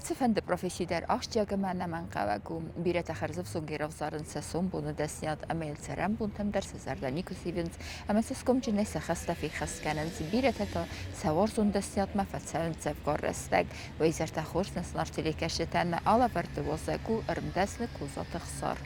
Цыфӕнды професси дӕр ахсджиаг ӕмӕ ӕнӕмӕнгхъӕуӕг у. Бирӕтӕ хӕрзӕвзонгӕй равзарынц сӕ сомбоны дӕсниад ӕмӕ йыл цӕрӕнбонтӕм дӕр сӕ зӕрдӕ никуы сивынц ӕмӕ цӕсгомджынӕй сӕ хӕстӕ феххӕст кӕнынц. Бирӕтӕ та сӕ уарзон дӕсниадмӕ фӕцӕуынц дзӕвгар рӕстӕг. Уӕ изӕртӕ хорз нӕ сынаргъ телекӕсджытӕн мӕ алӕвӕрдты уазӕг у ӕрмдӕсны Козаты Хсар.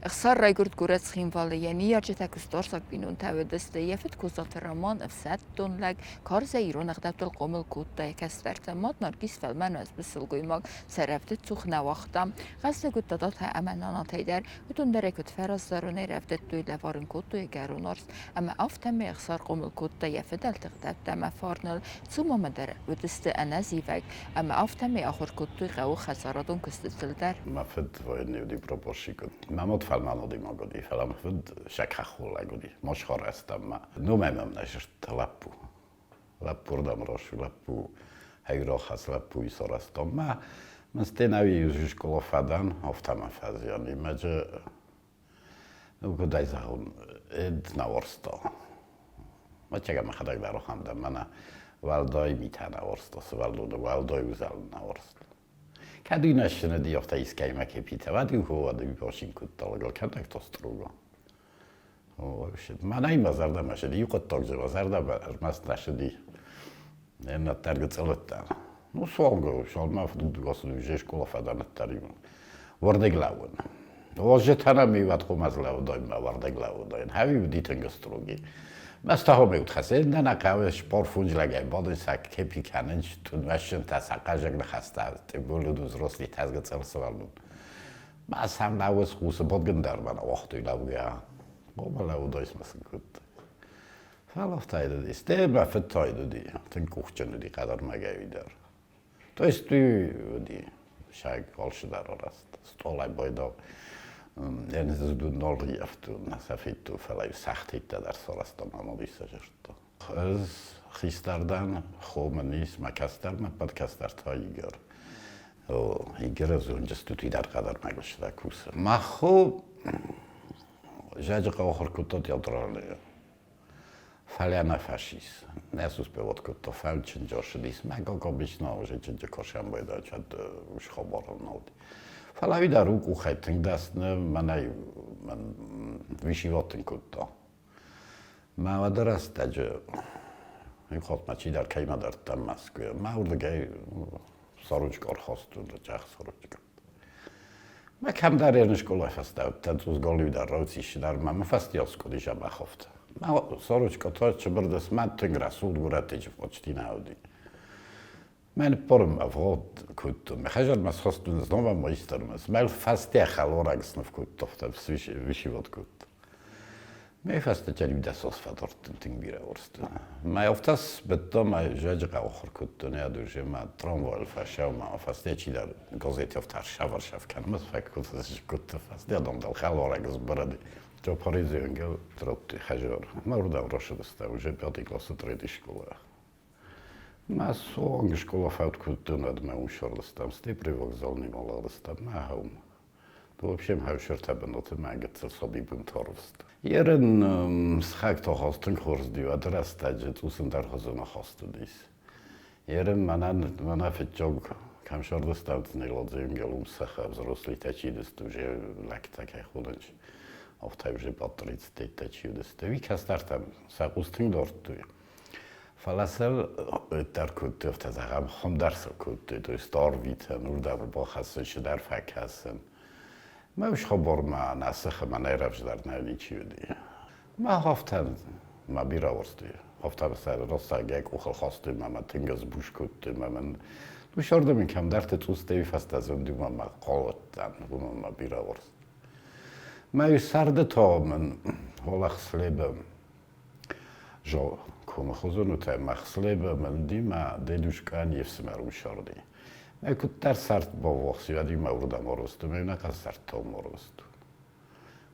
Ӕхсар райгуырд горӕт Цхинвалы. Йӕ ныййарджытӕ куыстуарзаг бинонтӕ уыдысты. Йӕ фыд Козаты Роман, ӕфсӕддон лӕг, карзӕй ирон ӕгъдӕуттыл хъомыл кодта йӕ кӕстӕртӕ. Мад Наргиз фӕлмӕн уӕзбын сылгоймаг, сӕ рӕвдыд цух нӕ уагъта. Хӕстӕг уыд дадатӕ ӕмӕ нанатӕй дӕр. Уыдон дӕр ӕй куыд фӕраздӕронӕй рӕвдыдтой, лӕвар ын кодтой ӕгӕрон арс. Ӕмӕ афтӕмӕй Ӕхсар хъомыл кодта йӕ фыдӕлты ӕгъдӕуттӕ ӕмӕ фарныл. Цумамӕ дӕр уыдысты ӕнӕзивӕг ӕмӕ афтӕмӕй ахуыр кодтой хъӕуы хӕдзарадон куыстытыл дӕр. Мӕ фыд военный уыди прапорщик. Мӕ мад фӕлмӕн адӕймаг уыди, фӕлӕ мӕ фыд сӕкхӕххолӕг уыди. Мосхорӕстӕм мӕ номӕй мӕм нӕ зыдта лӕппу. Лӕппурдӕм росу лӕппу, хӕйрохас лӕппуйы сарӕзтон. Мӕ мын стенауи школа фӕдӕн, афтӕ мӕ фӕзиан. Имӕджы, ну, куыд ӕй зӕгъон, эд нӕ уарзта. Мӕчӕгӕ мӕхӕдӕг дӕр ахӕм дӕн, мӕнӕ уӕлдай митӕ нӕ уарзта, сывӕллоны уӕлдай узӕлын нӕ уарзта. Кӕд уый нӕ сыныди, афтӕ искӕимӕ кепитӕ, уӕд иу хо, уӕд иу башин кодта, лӕгыл кӕнӕг то строго. Мӕнӕй мӕ зӕрдӕмӕ сыди, иу хъуыддаг дзы мӕ зӕрдӕмӕ ӕрмӕст нӕ сыди. Иннӕ гыццылыдтӕн. Ну, суанг суанг фыдуд ацыд уже школа фӕдӕнӕддӕр уырдыг лӕууын. Озжетӕнӕ ми уӕд хъумӕз лӕууыдайн мӕ уырдыг лӕууыдайн. Хӕви уыди тынг строги. Мӕ стахомӕ уыд хӕсен, нӕ нӕ хъӕуы спор фунджлӕгӕй бадын сӕ кепи кӕнын, тунвӕссынтӕ сӕ хъазӕг ныхӕстӕ, тем более взрослый тӕзгӕ цъӕл сывӕллон. Мӕ сӕм нӕ хъусы бодгын дӕр мӕ уагътой лӕугӕ. Ома лӕууыдайс мӕ сын кодтой. Фӕлӕфтайд уыди. Стӕй мӕ фыд тайд уыди, тынг къухджын уыди хъӕдӕрмӕгӕй дӕр. То есть уыди саг алцыдӕр арӕзт. Стъолӕй байдал. Нал рийӕфтон, сӕ федтон, фӕлӕ сӕхтиттӕ дӕр сарӕзтам ӕмӕ диссаджы зӕрдта. Ӕз хистӕр дӕн, хо мын ис, мӕ кӕстӕр, мӕ ӕппӕт кӕстӕр та Игорь. Игоры зонджыстут дӕр хъӕдӕрмӕг сыда кусы. Мӕ хо зӕджы хъӕуы ахуыр кодта театралӕй. Фӕлӕ нӕ фӕсис. Нӕ суспевот кодта фӕлчынджы Мӕ гогобично уже чынджы кошӕн байдачат уж хабарыл нал. Фӕлӕ уый дӕр у къухӕй тынг дӕсны, мӕнӕй мӕн вишивот тынг кодта. Мӕ уӕды рӕстӕджы иу хатт ма чидӕр кӕимӕдӕрдтӕн Мӕскуыйы. Мӕ уырдыгӕй сорочка ӕрхастон, чах сорочка. Мӕ кӕмдӕр ерын скъолай фӕстӕ уыдтӕн, цъус голиу дӕр рауцис дӕр мӕ мӕ фӕстиау скъуыди сабахофт. Мӕ сорочка та чыбырдыс мӕ тынг рӕсугъд горӕтеджы почти нӕ уыди. Мӕ ныппорын ӕвгъуд кодтон. Мӕ хӕдзармӕ схостон снова майстермӕ. Мӕ фӕсте хӕлораг сныв кодта, вишивот кодта. Мӕ фӕстӕ чӕриудӕсос фӕдардтон тынг бирӕ уарзтон. Мӕ афтӕ сбыдта, мӕ зӕджы хъӕуы кодтон, йӕ душе мӕ трамвайыл фӕсӕу, мӕ фӕсте чидӕр газеты афтӕ ӕрсӕв-ӕрсӕв кӕны, мӕ фӕкодта фӕсте адӕмдӕл хӕлораг сбырыди. То Паризы тротты хӕзар. Мӕ уырдӕм рацыдыстӕм уже пятый классы третий школа. Мӕ суанг школа фӕуд кодтон, уӕд мӕ уым сӕрдыстӕм, стӕй привокзални маладыстӕм, мӕ хӕум. В общем, хӕусӕртӕ бынаты мӕ гыццыл саби бынтарвст. Ерын сыхаг тохас тынг хорз ди, уӕды рӕстӕджы цъус ӕндӕр хуызон ахаст уыдис. Ерын мӕнӕн мӕнӕ фыццаг кӕм сӕрдыстӕм Нелодзенгел уым сӕхӕ взрослитӕ чи уыдысты, уже лӕгтӕ кӕй хонынц, афтӕ уже под тридцатеттӕ чи уыдысты, уый кӕстӕртӕм сӕ хъус тынг дардтой. Фӕлӕ сӕ дӕр кодтой, афтӕ зӕгъӕм, хуым дӕр сыл кодтой, то есть арвитӕн, уырдӕм бахӕссын, чидӕр фӕкӕсын. Мӕ ус хабармӕ нӕ сыхы мӕнӕй рӕвдздӕр нӕ ничи уыди. Мӕ афтӕ мӕ бирӕ уарзтой. Афтӕ сӕ рӕстӕг йӕ къухыл хастой мӕ мӕ тынг ӕзбус кодтой мӕ мын ну сӕрды мын кӕмдӕрты цъустӕй фӕстӕ зынди мӕ мӕ хъалыдтӕн, уымӕн мӕ бирӕ уарзт. Мӕ сӕрды та мын Олег Слебе Жо комы хуызӕн мӕхслебе мӕнди мӕ дедушкӕн йе фсымӕр усарди. Мӕ куыддӕр сӕрд баввахс, уӕд мӕ уырдӕм арвыстон, мӕ нӕ сӕрдтӕм арвыстон.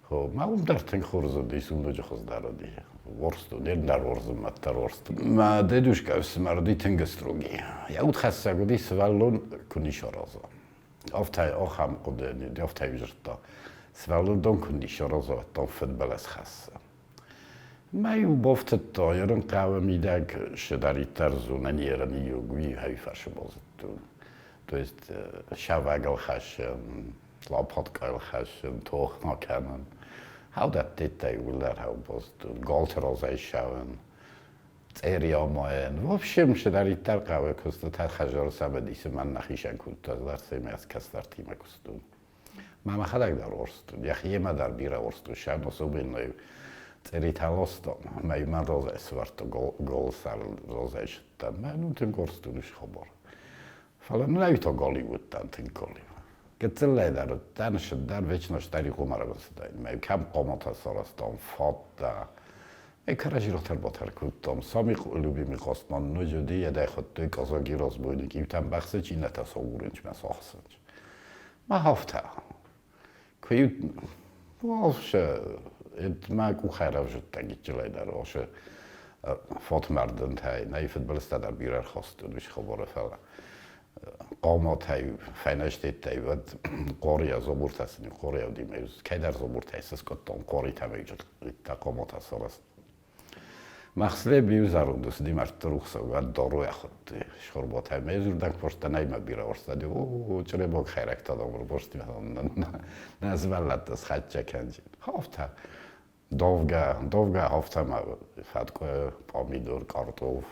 Хо, мӕ уым дӕр тынг хорз уыди, сундуджы хуыздӕр уыди. Уарзтон, не дӕр уарзын, мӕ дӕр уарзтон. Мӕ дедушка ӕфсымӕр уыди тынг строги. Йӕ удхӕссӕг уыди сывӕллон куы ницы араза. Афтӕ ахӕм хъуыды афтӕ дзырдта. Сывӕллон куы ницы разавӕдтон фыдбылыз хӕссы. Мӕ-иу бафтыдта, ерын хъӕуы мидӕг цыдӕриддӕр зонӕн ерын иугуи фарсы базыдтон. То есть сӕвӕгыл хӕссын, лопаткӕйыл хӕссын, тохна кӕнын. Хаудӕттӕй уылдӕр базыдтон, галты разӕй ссӕуын, цъери амайын. В общем, цыдӕриддӕр хъӕуы куыстытӕ хӕдзары цымыдисы мӕн нӕхицӕн кодта, ӕз дӕр кӕстӕртимӕ куыстон. Мӕ мӕхӕдӕг дӕр уарзтон, йӕхиимӕ дӕр бирӕ уарзтон, сӕм особенно цъеритӕ ластон, мӕ мӕн розӕй сӕвӕрдта, голы сӕрыл розӕй сыдтӕн. Мӕ ну тынг уарзтон уыцы хабар. Фӕлӕ мын ӕй та галиу уыдтӕн, тынг галиу. Гыццылӕй дӕр уыдтӕн, сыддӕр, вечно стӕри къумары бын цыдаин. Мӕ кӕм хъоматӕ сарӕзтам, фаттӕ. Мӕ кӕрӕдзи ротӕр-ботӕр кодтам. Сами любимый хъастман ноджы уыди, йӕ хуыдтой казаки разбойник, иутӕм бӕхсынч, иннӕтӕ сауурынчмӕ сахсынч. Мах афтӕ. Куы-иу мӕ къухӕй равзыдта гиччылӕй дӕр ose фотмардынтӕй, нӕй фыдбылызтӕ дӕр бирӕ ӕрхастой уыцы хабары, фӕлӕ хъаматӕй, фӕйнӕстеттӕй уӕд къорийӕ дзобуртӕ сын къорийӕ уыди, кӕйдӕр дзобуртӕй сыскъуыдтон, къоритӕ хъаматӕ сарӕзт. Махсле биузаруд усди мӕрдты рухсаг дорой хуыдтой схорботӕй. Мӕ зурдаг постӕнӕй мӕ бирӕ уарзта. О, чъребог хӕйрӕгтӕ дам пости нӕ сывӕллӕттӕ схӕццӕ кӕнджын. Хафта. Довгӕ, довгӕ хафта мӕ фӕткъуы, пъамидор, картоф.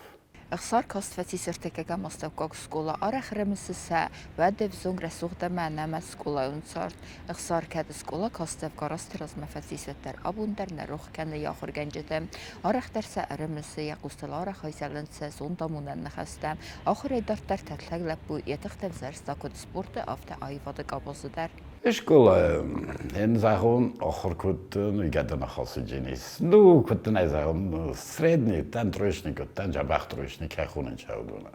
Ӕхсар каст фӕцис ӕртыккӕгӕм астӕуккаг скъола. Арӕх ӕрымысы сӕ уӕды ӕвзонг рӕсугъд ӕмӕ ӕнӕмӕт скъолайон цард. Ӕхсар кӕд скъола каст дзӕвгар азты размӕ фӕцис, уӕддӕр абон дӕр нӕ рох кӕны йӕ ахуыргӕнджыты. Арӕхдӕр сӕ ӕрымысы, йӕ хъустыл арӕх айзӕлынц сӕ зондамонӕн ныхӕстӕ. Ахуырӕй дарддӕр тӕлтӕг лӕппу йӕ тыхтӕ ӕвзӕрста куыд спорты, афтӕ аивады къабазы дӕр. Скъолайы ын зӕгъон ахуыр кодтон, гӕды ныхасы Денис. Ну, куыд дын ӕй зӕгъон, средний, тӕн троечник уыдтӕн, дзӕбӕх троечник кӕй хонын чӕудоны.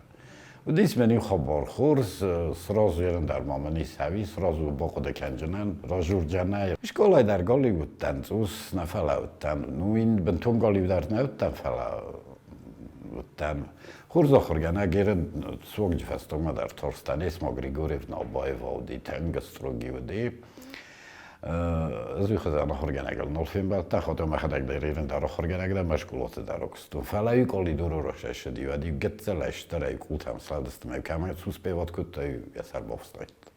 Уыдис мын иу хабар хорз, сразу ерын дӕр ма мын исӕви, сразу бахъуыды кӕнджынӕн, разурджанӕй. Скъолайы дӕр галиу уыдтӕн, цъус нӕ фӕлӕ уыдтӕн. Ну, ин бынтон галиу дӕр нӕ уыдтӕн, фӕлӕ уыдтӕн. Хорз ахуыргӕнӕг ерын суӕгджы фӕстагмӕ дӕр тарстӕн, Эсма Григорьевна Абаева уыди, тынг строги уыди. Ӕз уый хуызӕн ахуыргӕнӕгыл нал фембӕлдтӕн, хотӕ мӕхӕдӕг дӕр ирын дӕр ахуыргӕнӕг дӕн, мӕ скъолаты дӕр куыстон. Фӕлӕ-иу къӕлидоры рахсӕссыди, уӕд-иу гыццылӕй стырӕй къултӕм сладысты мӕ кӕмӕ суспеват кодта, йӕ сӕр бафснайдта.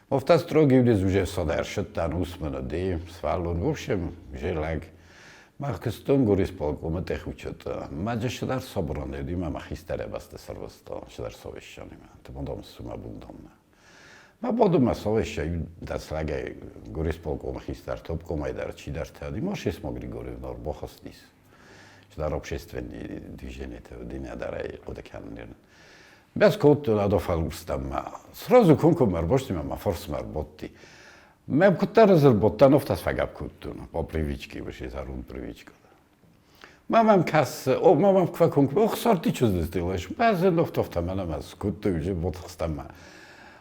Офта строгий уыди уже содӕрсыдтӕн ус мын уыди, сывӕллон, в общем, желӕг. Мах куыстон горисполкомы техучета. Мӕ чидӕр собран уыди, мӕ хистӕр бӕсты сӕрвыста, чидӕр совещанимӕ. Тыбондом сумӕ бундоммӕ. Мӕ бодумӕ совеща дӕс лӕгӕй горисполкомы хистӕр топкомӕй дӕр чидӕртӕ уыди, Может, Есмо Григорьевна ӕрбахызтис. Чидӕр общественный движениетӕ уыди, нӕдӕр ӕй хъуыды кӕнын. Бӕс кодтон адофӕлурстӕммӕ. Сразу комкоммӕ ӕрбасти мӕ фарсмӕ ӕрбадти. Мӕ куыддӕр ӕз ӕрбадтӕн, афтӕ фӕгӕпп кодтон. По привычке, вообще зӕронд привычка. Мамам кӕсы, о, мамам квакунг, ох, сорти чуз сделаешь. Мӕ нофтофта мӕнӕ мӕ скодтой уже ботхстӕммӕ.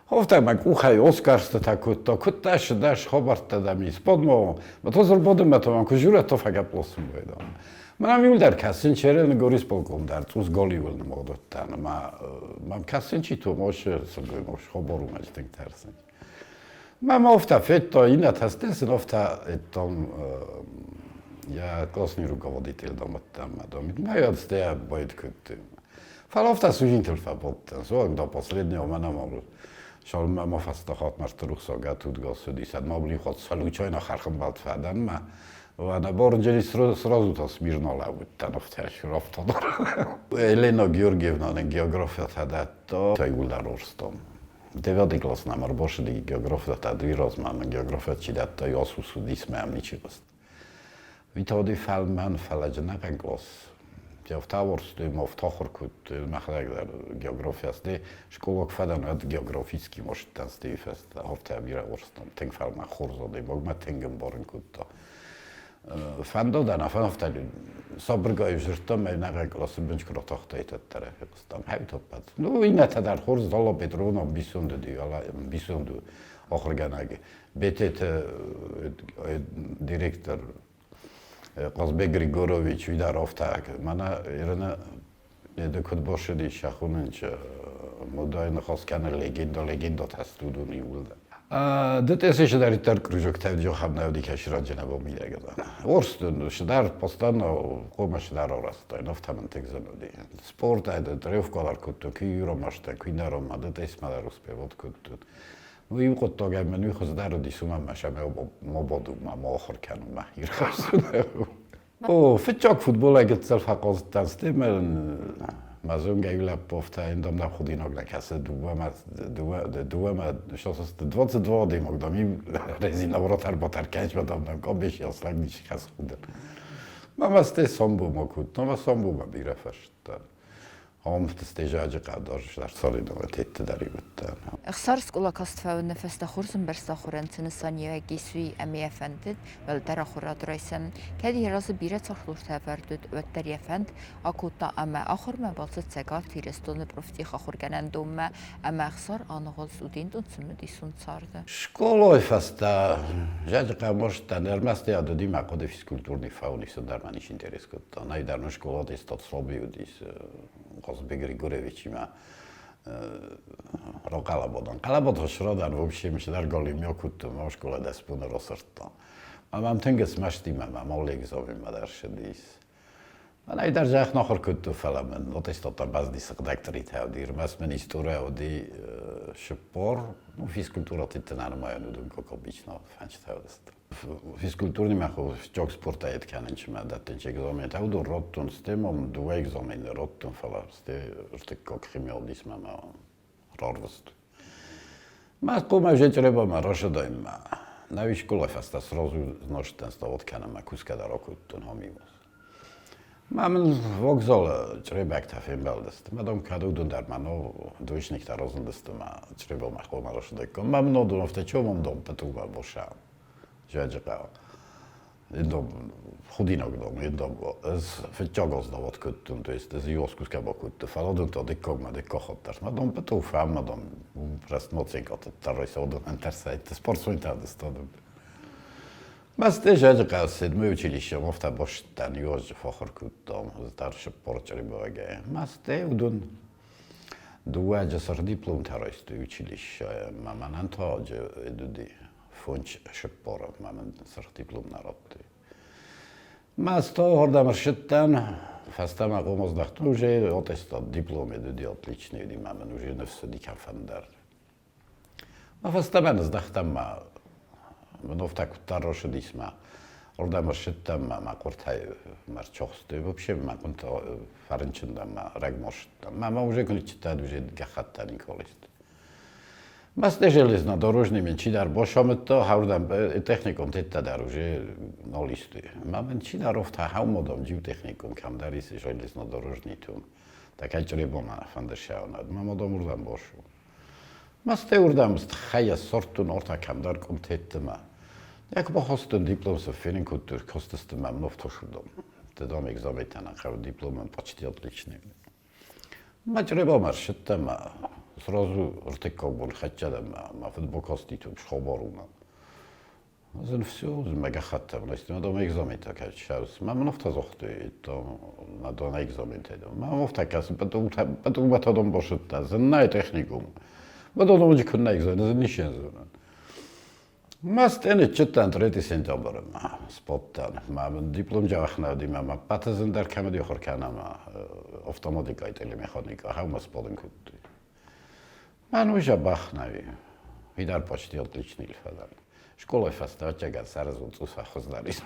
Хофта мӕ къухӕй оскарстытӕ кодта, куыдта сыдӕс хабӕрттӕ дӕм ис. Подмо, то бодымӕ то куы жура, то фӕгӕпп ласын байдам. Мӕм иуылдӕр кӕсын черен горисполком дӕр цъус голиуыл нымодыдтӕн ӕмӕ мӕм кӕсын чи то мошы сылгоймаг хабар у мӕ тынг тӕрсын. Мӕм офта федта, иннӕтӕ стӕсын офта там я классный руководитель домыдтам, домит мӕ отстая байд кодтым. Фӕлӕ офта служитель фӕбадтӕн, so до последнего мӕ нӕ Шалма ма фӕстӕ мӕрдты рухсагӕ тудгӕ цыди, сӕд ма блин хот случайно хӕрхӕмбӕлд фӕдӕн мӕ. Ӕнӕ борнджери сразу та смирно лӕууыдтӕн офтӕ рафтадор. Елена Георгиевна нын географиятӕ дӕтта, иууылдӕр орстам. Девятый класс нӕм ӕрбацыди географиятӕ дыууӕ размӕ нын география чи дӕтта, Иосус уыдис мӕ ам ничи хъуыст. Витоди фӕлмӕн, фӕлӕ ӕнӕхъӕн кълас. Афтӕ ма афтӕ ахуыр кодтой, мӕхӕдӕг дӕр географийӕ стӕй скъола куы фӕдӕн, уӕд географический маршруттӕн стӕй фӕстӕ афтӕ бирӕ уарзтон. Тынг фӕлмӕн хорз адӕймаг мӕ тынг ӕмбарын кодта. Фӕндыд ӕнӕ афтӕ сабыргай дзырдтам, ӕнӕхъӕн къласы бынч куы ратахтаид, уӕддӕр фехъуыстам. Хӕйтоппӕт. Ну, иннӕтӕ дӕр хорз, Зала Петровна ӕмбисонд уыди, ӕмбисонд ахуыргӕнӕг. Бететы директор Хъазбег Григорович уый дӕр афтӕ мӕнӕ Ирина еды куыд босыди сӕхонынчы. Модӕйы ныхас кӕны легенда, легендатӕ сты уыдон иууылдӕр. Ды сидӕриддӕр кружоктӕ джохам нӕ кӕсираджы нӕ мидӕгӕн. Орстын сидар постоянно хъуамӕ сидар арӕзтай, нафтамын тегзӕн уыди. Спорт тренировкалар кодтон, куы иуромӕстӕн, куы иннӕ ды тесмӕ дӕр успевот кодтон. Ну, иу хъуыддагӕй мын уый хуыздӕр уыдис, уымӕн ӕмӕ сӕ ма бадугмӕ ма ахуыр кӕнынмӕ ирхӕфсын. О, фыццаг футболӕй гыццыл фӕхъазыдтӕн, стӕй мӕ зонгӕ иу лӕппу афтӕ ӕндӕм нӕ худинаг нӕ кӕсы, дыууӕмӕ дыууӕмӕ 22 адӕймаг, дам, иу резина воротар-ботар кӕсмӕ, дам, нӕм къамбеси аслаг ничи хӕс худын. Мӕ мӕстӕй самбомӕ кодтон, ӕмӕ самбомӕ бирӕ фӕстӕн. Омфтыстежаджы къаддӕр цалинӕ дӕр уыдтӕн. Ӕхсар скъола каст фӕуыны фӕстӕ хорз ӕмбӕрста ахуырӕн цы нысаниуӕг ис, уый ӕмӕ йӕ фӕндыд уӕлдӕр ахуырад райсын. Кӕд йӕ разы бирӕ цӕлхдуртӕ ӕвӕрд уыд, уӕддӕр йӕ фӕнд акодта ӕмӕ ахуырмӕ бацыд Цӕгат Ирыстоны профтехахуыргӕнӕндонмӕ ӕмӕ Ӕхсар аныгъуылд студентон цымыдисон царды. Скъолайы фӕстӕ зӕджы хъӕумӕстӕн ӕрмӕст йӕ уыди мӕ хъуыды физкультурный фӕуын дӕр мӕ ничи интерес кодта. Нӕй дӕр нын скъолаты статслоби уыдис Хъазбег Григорьевичимӕ рохъӕлӕбодан. Хъӕлӕбод срадан, вообще цыдӕр галимӕ кодтон, мӕ скъола 10 боны расырдта. Ӕмӕ мӕм тынг смӕсти мӕ мӕ малли экзаменмӕ дӕр ссыдис. Мӕнӕй дӕр зӕхх нахуыр кодтон, фӕлӕ мын аттестаттӕ базди сыгъдӕг тритӕ уыди, ӕрмӕст мын история уыди 40, ну, физкультура тыдтын ӕнымайӕн уыдон, как обычно, фӕнчытӕ уыдысты. Физкультурнимӕ чок спортӕй кӕнын чимӕ дӕттын экзаменты, уыдон радтон, стӕй мӕм дыууӕ экзамены радтон, фӕлӕ стӕй ӕртыккаг химия уыдис мӕ рарвыст. Мӕ хъуамӕ зӕчъребамӕ расыдаин мӕ. Нӕ школай фӕстӕ сразу знастӕн ставод кӕнын мӕ кусгӕ дӕр акодтон хамимоз. Мӕ мын вокзалы чъребӕгтӕ фембӕлдысты. Мӕ дам кӕд уыдон дӕр мӕ двоечниктӕ разындысты мӕ чъребамӕ хъуамӕ расыдаиккам. Мӕ мын уыдон афтӕ чомом дам пытугмӕ боса Зӕджыхъӕуы. Дом, худинаг дом, дом. Ez фыццаг завод кодтон, то есть ez иоскус кодта. Фӕлӕ та дыккагмӕ дыккаг хатт. Ма дом пыту фӕмма дом растноценка таррайса одон ӕнтӕрсӕйтты спортсментӕ Мӕ Зӕджыхъӕуы седьмой училище афтӕ бастӕн иозджы фӕхуыр кодтам, дӕр 44 чъребагӕй. Мӕ уыдон дыууӕ сырх дипломтӕ райстой училище, мӕ мӕнӕн та уыди 45-ы мӕ мын сырх диплом нӕ радтой. Мӕ столгъордӕм ӕрсыдтӕн, фӕстӕмӕ хъомыздӕхтон, уже аттестат, диплом уыди отличный уыди, мӕ мын уже ныфс уыди кӕфӕндӕр. Мӕ фӕстӕмӕ ныздӕхтӕн мӕ мын куыддӕр росыдис мӕ уырдӕм ӕрсыдтӕн мӕ мӕ хъуыртӕй мӕ рчохстой, вообще мӕ хъуынтӕ фӕрынчын дӕн, мӕ рӕгмӕ ссыдтӕн. Мӕ мӕ уже куы ныччыдтад, уже гӕххӕттӕ никуал ист. Мӕ железнодорожный мын чидӕр босамыдта, хӕрдӕм техникум тедта дӕр уже нал исты. Мӕ мын чидӕр офта хӕумодом джиу техникум кӕмдӕр ис железнодорожный тум. Такай чъребомӕ фӕнды сӕунад. Мӕ модом уырдӕм бошу. Мӕ уырдӕм хайа сорттун орта кӕмдӕр къуымтеттымӕ. Як бахостон диплом се фенын кодтой, костысты мӕм нофтошудом. Тедом экзаметӕн хъӕуы дипломӕн почти отличный. Мӕ чъребомӕ ссыдтӕн мӕ сразу ӕртыккаг бон хӕццӕ дӕн мӕ мӕ фыд бакасти схабар у мӕ. Зын все, мӕ гӕххӕттӕ мын мӕ дом экзаментӕ кӕс. Мӕ мын афтӕ загътой, то мӕ дон экзаментӕ. Мӕ афтӕ кӕсы, потом дом башыдта, зын нӕй техникум. Мӕ дон уыди куыннӕ экзамен, зын ничи зоны. Мӕ стӕны чыдтӕн 3 сентябры споттӕн. Мӕ диплом джахнӕ ма мӕ пӕты зындӕр кӕмӕ ахуыр кӕнӕ мӕ автоматикӕй телемеханика, хӕумӕ сподын кодтой. Мӕн уый бахнӕви. Идар почти отличный фӕдӕн. Школай фӕстӕ ӕцӕгӕн саразун цъус фӕхуыздӕр ис.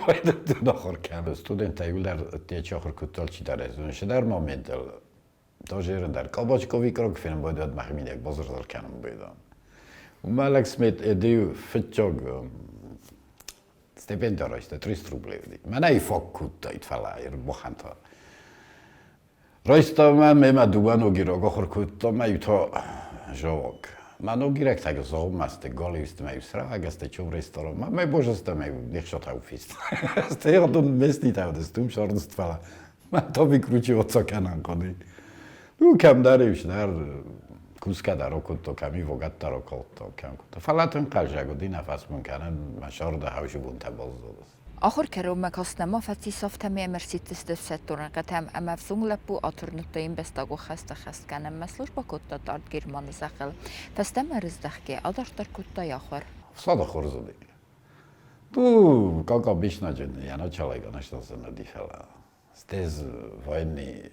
Байдыдтон ахуыр кӕнын. Студенттӕ иуылдӕр ӕдде ахуыр кодтой алчидӕр ӕз. Цыдӕр моментыл тоже дӕр Калбачкови крок фенын байдад мӕхимидӕг базырзыр кӕнын байдам. Уымӕ лӕгсмет эдею фыццаг стипендия райста 300 рублей. Мӕнӕй фаг кодтаид, фӕлӕ ӕрбахӕнта. Райста мӕ мемӕ дыууӕ ногираг ахуыр кодта, мӕ иу та зоог. Мӕ ногирӕгтӕ зоомӕсты галиусты мӕ иу срагӕсты чум ресторан. Мӕ мӕ божество мӕ нихшата офис. Стӕй адон местнитӕ уыдысты, уым сӕрдыст, фӕлӕ мӕ та викручиваться кӕнӕн хъуыди. Ну, кӕмдӕр ис дӕр кусгӕ дӕр окодта, кӕми вогат дӕр окодта, кӕм кодта. Фӕлӕ тынг хъазаг уыди, нӕ фӕсмон кӕнын, мӕ сӕрды хӕусы бонтӕ баззадысты. Ахуыр кӕронмӕ каст нӕма фӕцис, афтӕмӕй йӕм ӕрсидтысты ӕфсӕддон рӕнхъытӕм ӕмӕ ӕвзонг лӕппу атырныдта йе мбӕстагон хӕст ӕххӕст кӕнынмӕ, службӕ кодта дард Германы зӕххыл. Фӕстӕмӕ ӕрыздӕхгӕйӕ адарддӕр кодта йӕ ахуыр. Фсады хорз уыди. Ну, как обычно, я начала, конечно, занадифела. Стез войны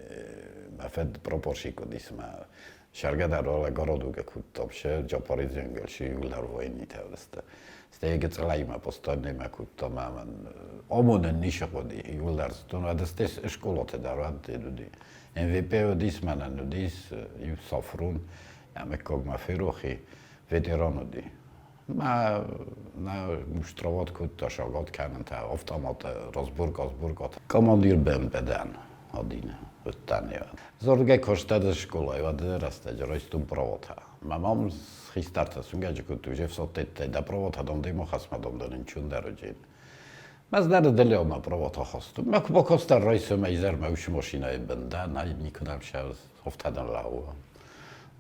ма фед прапорщик удис ма шаргадар ола городуга куттам ше Джапаридзе ши юлдар войны тавдеста. Стеге целаима постоянно ма куттам аман омонен нишоди юлдар стон адестес школоте дарвад дуди. МВП удис манан удис ю сафрун ама когма ферохи ветеран уди. Ма на муштроват кутта шагат кӕнынтӕ, автомат разборк разборкат. Командир БМПД-н один уыдтӕн. Зоргӕ костад школа, вад растаджы райстум провода. Ма мам хистарта сунгаджы кутту уже всотетте да провода дом демо хасма дом дэн чундароджин. Маз дар делиома провода хосту. Ма кубокостар райсума изер ма уш машина бенда на никуда шаз офтадан лау.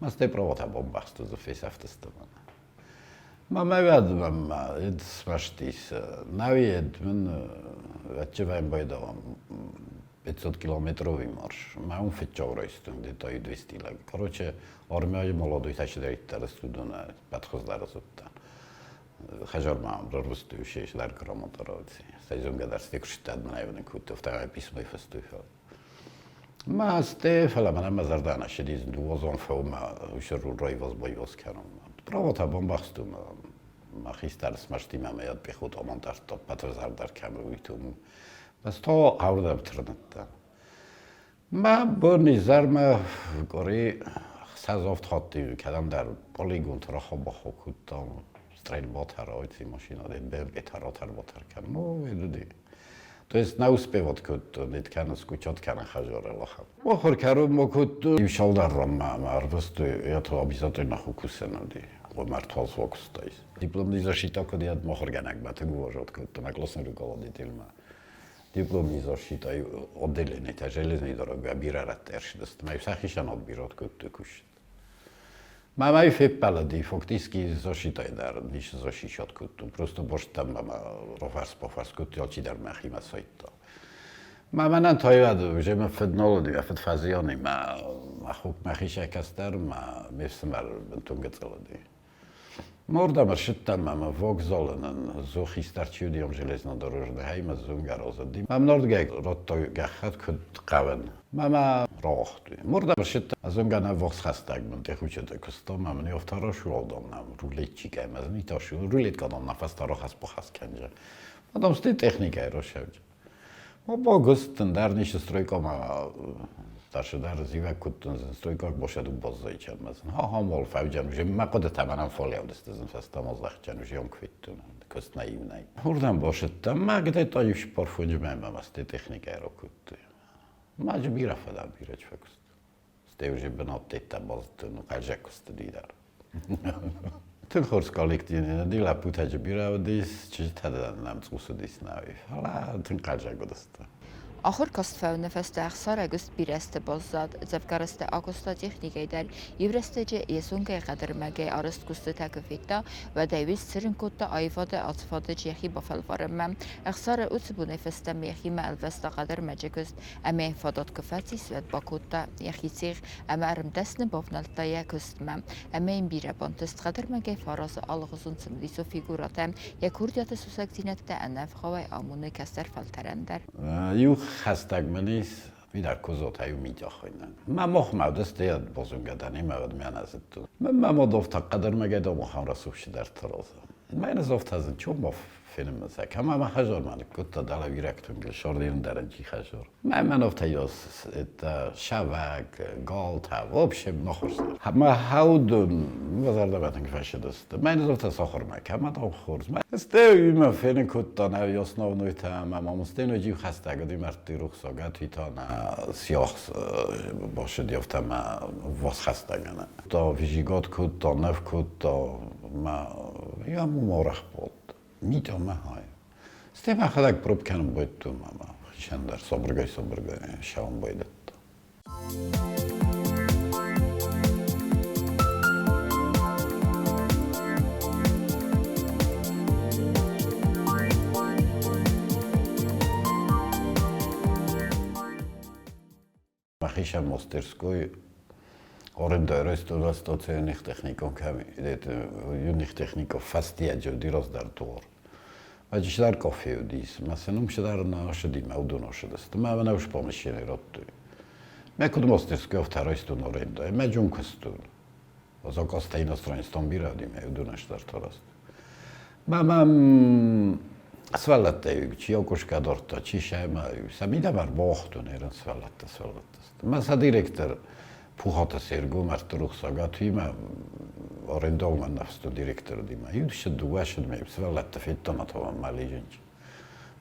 Маз те провода бомбахсту за фесафтестаман. Ma mä ma ed smastis navi ed men vetče bajda 500 километровый марш. Ма он фетчаврайстун где-то и 200 лаг. Короче, армия молодой ташидайттар студона պատխոզդարը զուտտան։ Хажар ма рорвсту шеш дар грамотаровци. Сайзунга дар стекшта наивны кутов та письмо и фестуфа. Ma ste fela ma ma zardana шедиз дуозон фома ушеру ройвоз бойвоз каном. Провода бомбахсту ма хистар смашти ма яд пехота монтарто патрзардар камруитум. Бас то аврда трнатта. Ma бөрни зарма гори сазофт хатти кадам дар полигон траха бахо куттам стрельба тароици машина де БМП таротар ботар кан. Ну, ведуди. То есть на успевот кутту, нит кана скучат кана хажор лаха. Мохор кару мо кутту ившалдар ма арвасту я то обязательно хукусеноди. Мартвалс вокустайс. Дипломный защита кодиат мохор ганак бата гувожот кутту, на классный руководитель ма. Дипломный защита отделение та железной дороги бирарат тершдест. Ма сахишан отбирот кутту кушт. Ма май феппалади фактически защита дар ниш защищат кутту. Просто боштам ма рофарс пофарс кутту алчи дар махима сойта. Ма манан тойвад уже ма феднолоди ма фед фазиони ма ма хук махиша кастар ма мефсмар бентунгецелоди. Мордамар шиттан ма вокзолен зухистар чудиом железнодорожный хайма зунгарозади. Ма нордге ротто гахат куд qавен. Ма рохт. Мордамар шитта зунгана вокс хастаг мон техучета кусто ма мне офтарошу одом нам рулетчика маз не тошу рулетка дом на фастаро хас похас кенже. Потом сти техника рошевч. Ма богостен дарниш стройка ма Старший зивак куттун стройка бошаду боззайчан мазан. Ха ха мол фавджан уже ма кода таманам фолиавдестезен фестамозлахчан уже ёмквиттун. Кост наивнай. Хурдан бошеттам ма где-то юш парфунжмема масте техника эрокутту. Ма бира фада бира чфакуст. Сте уже беноттета бозтун кажакуст дидар. Тын хорс коллективни дила путаҷ бира одис читада нам цусудис нави. Фала тын кажагодаста. Ахуыр каст фӕуны фӕстӕ ӕхсарӕгуыст бирӕсты баззад, дзӕвгарӕсты акуыста техникӕй дӕр, иу рӕстӕджы йӕ цонгӕй хъӕдӕрмӕгӕй арӕзт куыстытӕ куы федта, уӕд ӕй уый сцырын кодта аивады ацы фадыджы йӕхи бафӕлварынмӕ. Ӕхсары уыцы бонӕй фӕстӕмӕ йӕхимӕ ӕлвӕста хъӕдӕрмӕджы куыст ӕмӕ йын фадат куы фӕцис, уӕд бакодта йӕхи цех ӕмӕ ӕрмдӕсны бавнӕлдта йӕ куыстмӕ. Ӕмӕ йын бирӕ бантыст хъӕдӕрмӕгӕй фӕразы алыгъуызон цымыдисон фигурӕтӕ, йӕ курдиаты сусӕгдзинӕдтӕ ӕнӕвгъауӕй амоны кӕстӕр фӕлтӕрӕн дӕр. Иу хӕстӕг мын ис, видар козот аю митяхойнан. Ма мох мавдас теад бозунгадани мавад мяназытту. Ма модовта қадармагедо мохам расухши дар тароза. Майна зофтазын чо финмаса. Кама ма хажор ман кутта дала вирактун шордин даранчи хажор. Ма мановта ёс это шавак, голта, в общем нохорс. Ма хаудун вазарда фашидост. Майна зофта сохор ма кама дом хорс. Ма сте има фен кутта на основной та ма мамстено жив хастаг ди марти рухсога твитона сиохс бошед ёфта ма вос хастагана. То вижигот кутта нев кутта ма я морах бод. Мито ма хай. Сте ма хадаг пробкан бойту мама. Шендар собргай собргай шаун бойдет. Махиша мастерской аренда рестоврационих техникон ками юних технико фастиаджо дироздар туор. Маджишдар кофе удис, масенум шдар на шди маудуно шдест. Ма на уж помещение ротtu. Me kud мастерской второй стун аренда, ме джункостун. Заказ иностранец биради ме удуно шдар тораст. Мамам сваллатта чи окушка дорта чи шайма самида бар бохтун эрен сваллатта сваллатта. Маса директор пухата сергу мартрух сагатима арендован нафсту директор дима. Юдш дуашд ме сваллатта фиттама това малижинч.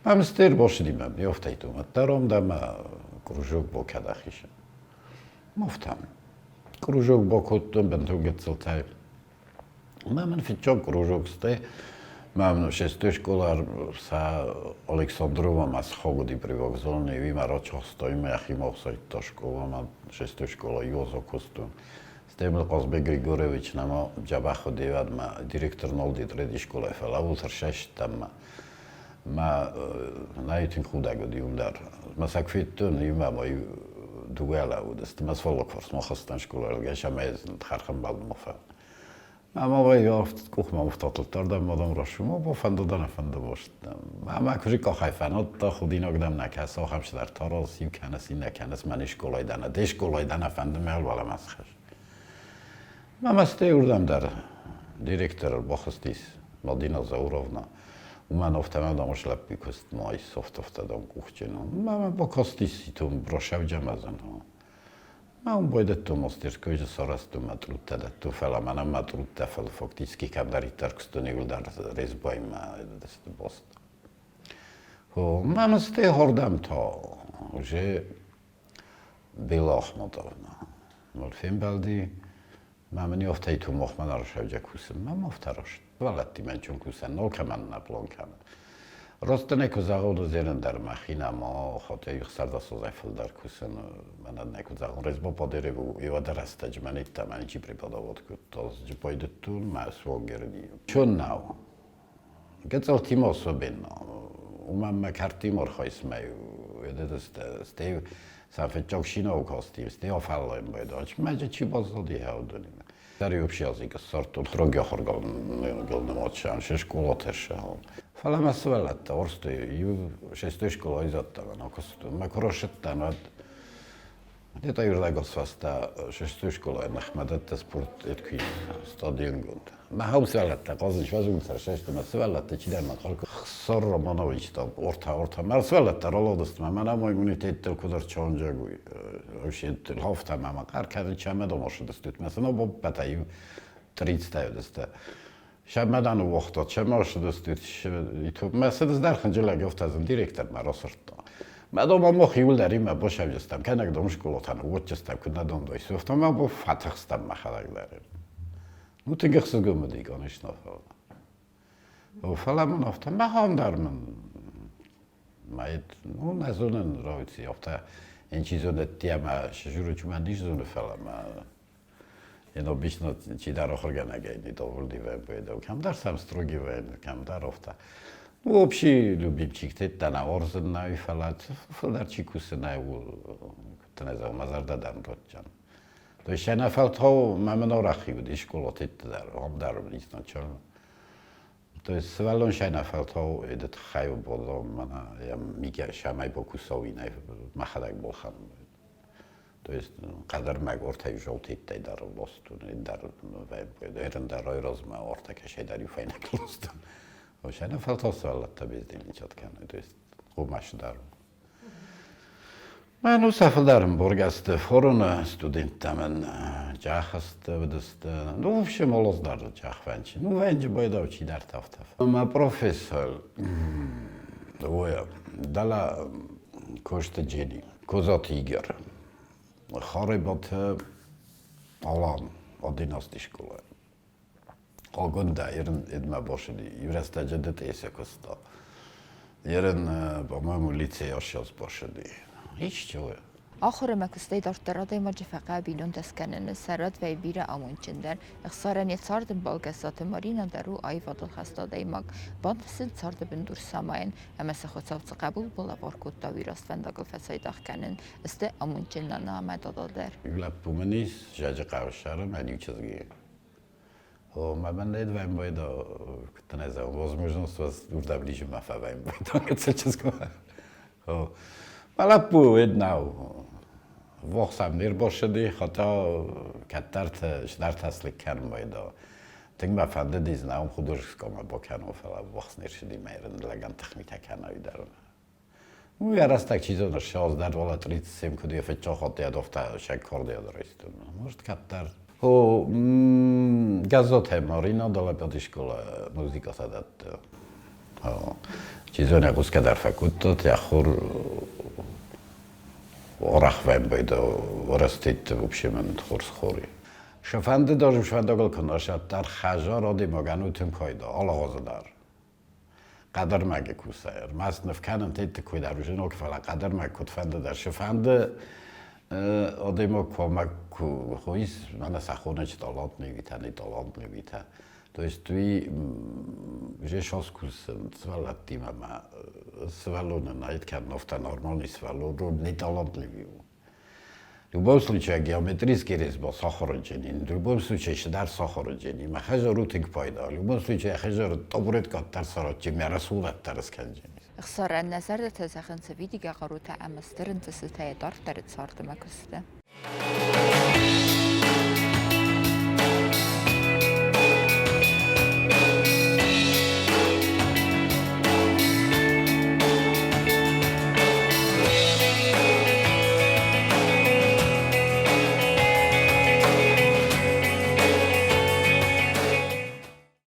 Мам стер бошдима ёфтайтума таром дама кружок бокадахиша. Мофтам. Кружок бокоттум бентугетцелтай. Маман фитчок кружок сте. Мам шестой школа са Александрова мас хогоди при вокзалне има рочосто има Яхимов са школа ма шестой школа Йозо костум. Стемл Казбек Григорьевич нама джабахо девад ма директор нолди треди школа фала утр шештам ма наитин худаго диундар. Ма сакфиттун има ма дугала удест ма сволокфорс мохастан школа гашама хархам балмофа. Мама ёфт кухма уфтатлтар мадам рашумо бо фандадан фанда бошт. Мама кужи кохай фанот та худиног дам накас охам шдар тарос им канас ин наканас ман школай дана де школай дана фанда мел вала масхаш. Мама сте урдам дар директор бохстис Мадина Зауровна. Уман офтама дамош лаппи кост май софт офтадам кухчено. Мама бокостис итум брошав џамазан. Ma un bojdetto мастерской же сорасту матрутта фела мана матрутта фел фактически камдариттар кстонигулдар резбайма бост. Хо мама сте хордам то уже Бела Ахмадовна. Мол фембалди мамани офтайту мохманар шавҷа кусен. Мам офтарош. Валатти мен чун кусен нол каман на плон каман. Ростане козагон зерен дар махина мо хоте юхсарда созай филдар кусен мана не козагон резбо подереву ива дараста джманитта мани чи преподавот кутос джпойдеттун ма свогерди. Чун нау. Гецел тимо особенно. Умам картимор хойсмай едедест стей сафетчок шино костим стей офаллоем байдоч маҷа чи бозоди хаудуним. Дари общазик сортун трогьохоргал гылнымотшан шешколотерша. Фала свалатта орсто ю шестой школа изоттаван окосту. Ма корошеттан ват Дета юрдагос васта шестой школа нахмадатта спорт этки стадионгонд. Ма хаусвалатта qozich vazunsa шешто ма свалатта чидарма қалко Хсор Романович та орта орта ма свалатта ролодост ма мана мо иммунитет кудар чонжагуй. Вообще хофта мама қар кадын чама домошдост масана бо батаю 30 даста. Шамадан вохтот шамошдост иту масадас дар ханжила гофтазм директор ма росорто. Мадома мо хиулдари ма бошавжастам канак дом школотан уотчастам кунадон дойс офта ма бо фатхстам махалагдар. Ну тыгхсгумди конечно. Фаламон офта ма хондар ман майт ну назонен роици офта ен чизоне тиама шжуру чума нишзоне фалама. Ен обично чи дар охорганагайни доволни вен боедо. Камдар сам строги вен, камдар офта. Ну, общий любимчик, те тана орзен на фалат, фалдар чикусе на тнеза мазардадан ротчан. То есть шена фалто мамено рахи уди школа тет дар, омдар изначально. То есть свалон шена фалто эдет хайо бодо мана я мига шамай бокусовина махадаг болхан. То есть қадар маг ортай жолтиттай дар лостун, дар эрен дар ойрозма орта кашай дар юфайнак лостун. Шена фалто свалатта бездельничат кан. То есть қумаш дар. Мен усафлдарм бургаст форун студенттамен жахаст выдаст. Ну, в общем, олоздар жахванчи. Ну, венджи бойдав чи дар тафтаф. Ма профессор оя дала кошта джели. Козат Игор. Харибат Алан 11 школа. Агунда ерен эдма бошили. Юраста жедет эсе коста. Ерен, по-моему, лицей ошос бошили. Ич чего. Ахуыр ӕмӕ куыстӕй дарддӕр адӕймаджы фӕхъӕуы бинонтӕ скӕныны сӕрад вӕййы бирӕ амондджындӕр. Ӕхсарӕн йӕ цардӕмбал Гӕззаты Маринӕ дӕр у аивадон хӕст адӕймаг. Бантыст ын царды бындур самайын ӕмӕ сӕ Хуыцау цы хъӕбул балӕвар кодта, уый раст фӕндагыл фӕцайдагъ кӕнын. Сты амондджын нана ӕмӕ дада дӕр. Иу лӕппу мын ис, Зӕджыхъӕуы ссары мӕ иу чызги. О, мӕ не двӕмбайда, куыд не знаю, возможность вас удаближи ма фӕвӕмбайда, гыццыл чызгмӕ. О, мӕ лӕппу уӕд нӕу. Вохсам не рбассыди, хотя кӕддӕрты сдӕртӕ кӕнын байдаа. Тынг мӕ фӕндыди, знауын художескомӕ бакӕнон, фӕлӕ вохс не рцыди мӕ лӕгӕн тыхмитӕ кӕнӕуи дӕр. Ну, я раз так чи зоны, ссӕдз дӕр уӕлӕ 37 куыд йӕ фыццаг хатт сӕ курдиат райстон. Может, кӕддӕр. О, Газотӕ Марина далӕппӕт школа музыката дӕтты. Чи зоны, хъусгӕ дӕр фӕкодтат, йӕ хур орахвӕмбайда уӕрӕстетты вообще хорз хори. Шӕфӕнды дӕр фӕндагыл куы нӕ хӕзар адӕймагӕн у тынг пайда, алыгъуызы дӕр. Хъӕдӕрмӕгы кусӕг. Ӕрмӕст ныв кӕнын тетты кой дӕр уже ног, фӕлӕ хъӕдӕрмӕг куыдфӕнды дӕр цы-фӕнды адӕймаг куы куы хойыс, мӕнӕ сӕ хонӕджы талант нывитӕ, не талант нывитӕ. То есть уый уже шанс кусын сывӕллӕттимӕ ма сывӕллоны найт кӕнын афтӕ нормальный сывӕллон не талантливый у. В любом случае геометрический резьба сахарыджынин, в любом случае шыдар сахарыджынин, мӕ хӕзар у тынг пайда, в любом случае хӕзар табуреткат дӕр саратджын, мӕ расулат дӕр скӕнджын. Ӕхсарӕн нӕ зӕрдӕтӕ зӕгъынц видигӕ хъарутӕ ӕмӕ стыр ӕнтыстытӕ йӕ дарддӕры царды мӕ куысты.